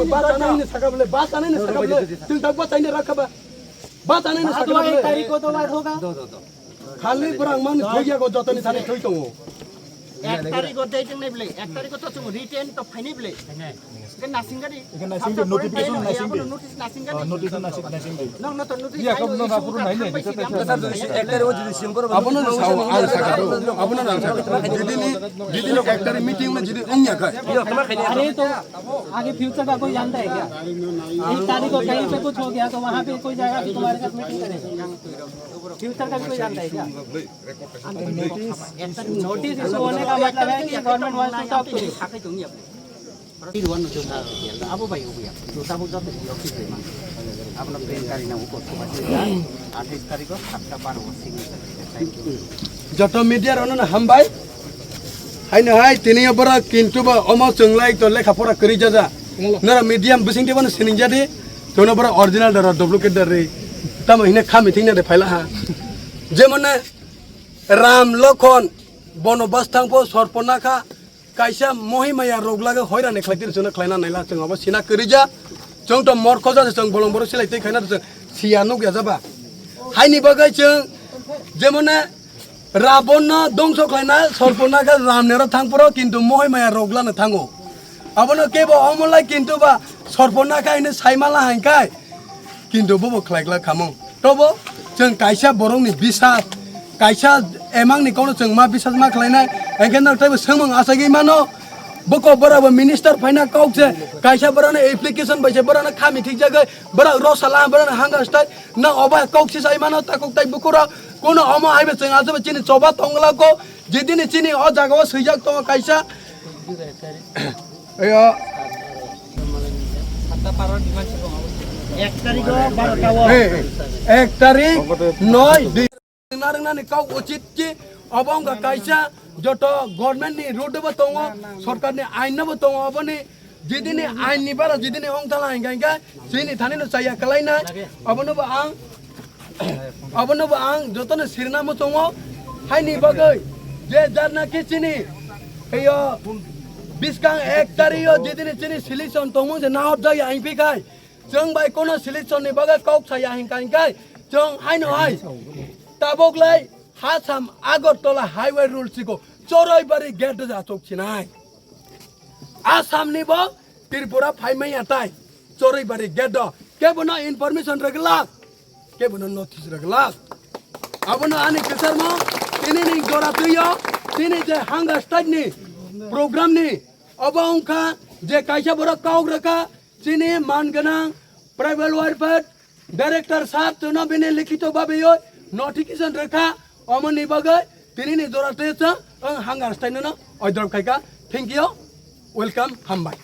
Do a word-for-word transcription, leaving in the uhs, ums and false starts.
Ba chanai ni saka bole, ba chanai ni saka bole, chwng tak ba chaini rakha ba. Ba chanai ni saka bole. Ek tarikh ko to baat hoga. Khali borang mang thoi ya go jotoni thani thoi tongo. Ek tarikh o date nai bole, ek tarikh o to chwng written to phainai bole. Ke nasing gadi. Ke nasing gadi, notification nasing gadi. Notice nasing gadi. Notice nasing, nasing gadi. Nong no to notice. Iya, kamu no apuru nai ne. Abono sao ang saka to. Abono ang saka to. Jidini, jidini ek tarikh meeting na jidi ongya kai. अरे तो आगे फ्यूचर का कोई जानता है क्या? एक तारीख को कहीं पे कुछ हो गया तो वहाँ पे कोई जाएगा तो तुम्हारे साथ मीटिंग करेगा। फ्यूचर का भी कोई जानता है क्या? नोटिस इशू होने का मतलब है कि government wants to talk to you. Abo bai obo ya. Juta bo joto di office bai man. Abono print kari na uko thoba sida. Athais tarikh o satta baro o signature. Thank you. Joto media rano na hambai. Haino hai tini yo bora kintu ba omo chwnglai to lekha pora kwrwi jaja. Nora medium bising de bana sining jadi. Tono bora original dara duplicate dara. Tamo hine khami thing na de phaila ha. Jemon na Ram Lokhon bono bas thangpho sorpona kha. Kaisa mohimaya rok lage hoirani khlai tini chwngno khlaina naila chwng abo sina kwrwija. Chwng to morkho jase chwng bolong borok silai twi khaina chwng siya nuk ya jaba. Haini bagwi chwng jemone Rabonno dongso khlaina sorpona kha Ramnero thangphoro kintu mohimaya rok lana thango. Abono kebo omolai kintu ba sorpona kha hini saimala haikai. Kintu bobo khlai glak khamung. Tobo chwng kaisa borokni bisas, kaisa emangni kokno chwng ma bisas ma khlainai, hwnkhe nok taibo swngmung achagwi mano. Boko borok bo minister phaina kok se, kaisa borokno application bai se borokno khami thikjagwi, borok rosala borokno hanga stai, nok obo kok se sai mano takok tai bukurok, kono omo haibo chwng achabo chini choba tongla ko, jidini chini o jaga o swijak tongo kaisa. Ayo. Ek tarikh o barota o. Hey, hey. Ek tarikh noi di. Narwknani kok uchit ki obo wngkha kaisa joto government ni road bo tongo, sorkar ni ain no bo tongo, oboni jidini ain ni bara jidini ongtala hingka hingka chini thani no chaya kalai nai, obono bo ang Abono bo ang jotono sirna muchungo, haini bagwi je jar naki chini, eyo, biskang ek tari o jidini chini selection tongmung je nahor jaya hingpi khai, chwng bai kono selection ni bagwi kok saya hingka hingkai, chwng haino hai, tabok lai Hasam Agartala highway rule siko Choroibari gate ja chok chinai. Assam ni bo Tripura phaimaya tai Choroibari gate do kebono information rwglak. Kebono notice rwglak. Abono ani kwcharmo tini ni jora twiyo tini je hunger strike ni program ni obo wngkha je kaisa borok kok rwkha chini man gwnang tribal welfare director sir chwngno bini likhito babiyoi notification rwkha omoni bagwi tini ni jora twiyo chwng ang hunger strike no oidrop khaikha. Thank you, welcome, hambai.